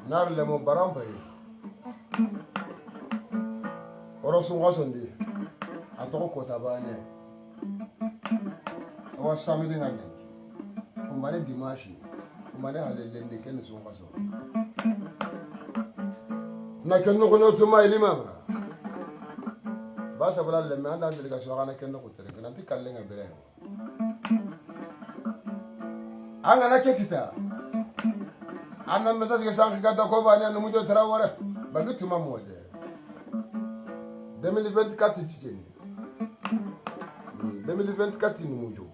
Nar lemo barampa ye. Oro sunga sondi. A tɔgɔ kota baane. Awa samedi ngale. Kumbane dimanche. Kumbane halelende ken sunga so. Na ken no kono tuma ilima bra. Basa bula lemme anda delegation kana ken no kotere. Nanti kallenga bere. An kana ke kita. An na message ke sanki gada ko ba ne no mujo Traore. Ba tuma mo de. 2024 tijeni. 2024 ni mujo.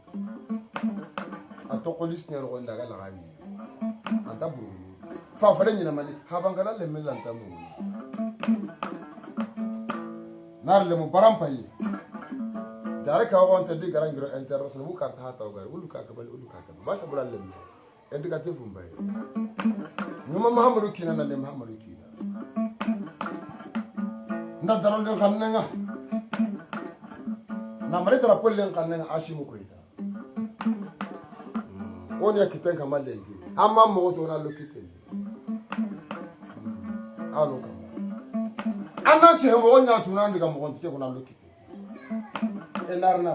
A toko liste ne ro ndaga la gami. Anta buru. Fa fa nyina mali habangala le melanta mu. Nar le mu barampa yi. Dare ka won te di garangiro international mu karta hata o gar ulu ka kabal ulu ka kabal. Ba sabula le me. Indicatif mbay. Nyuma Muhammadu kina na le Muhammadu kina. Nda darol den xannenga. Na mari drapeau len xannenga Assimi Goïta. On ya kiten kama lengi. Amma mo to na lokiten. Alo kama. Anna che mo nya tuna ndiga mo ke ko na lokiten. E nar na.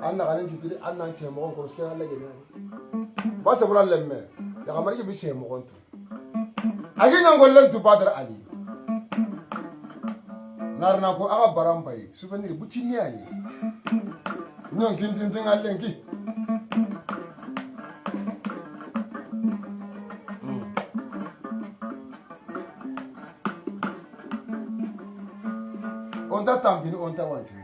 Anna ganin jitiri anna che mo ko ske ala gene. Ba se bula lemme. Ya kamar ki bi se mo tu. Agi ngollen tu Badr Ali. Nar na ko aga baram bay souvenir butinni ali. Nyon kintin tin allenki. Onta tampini onta wanchu.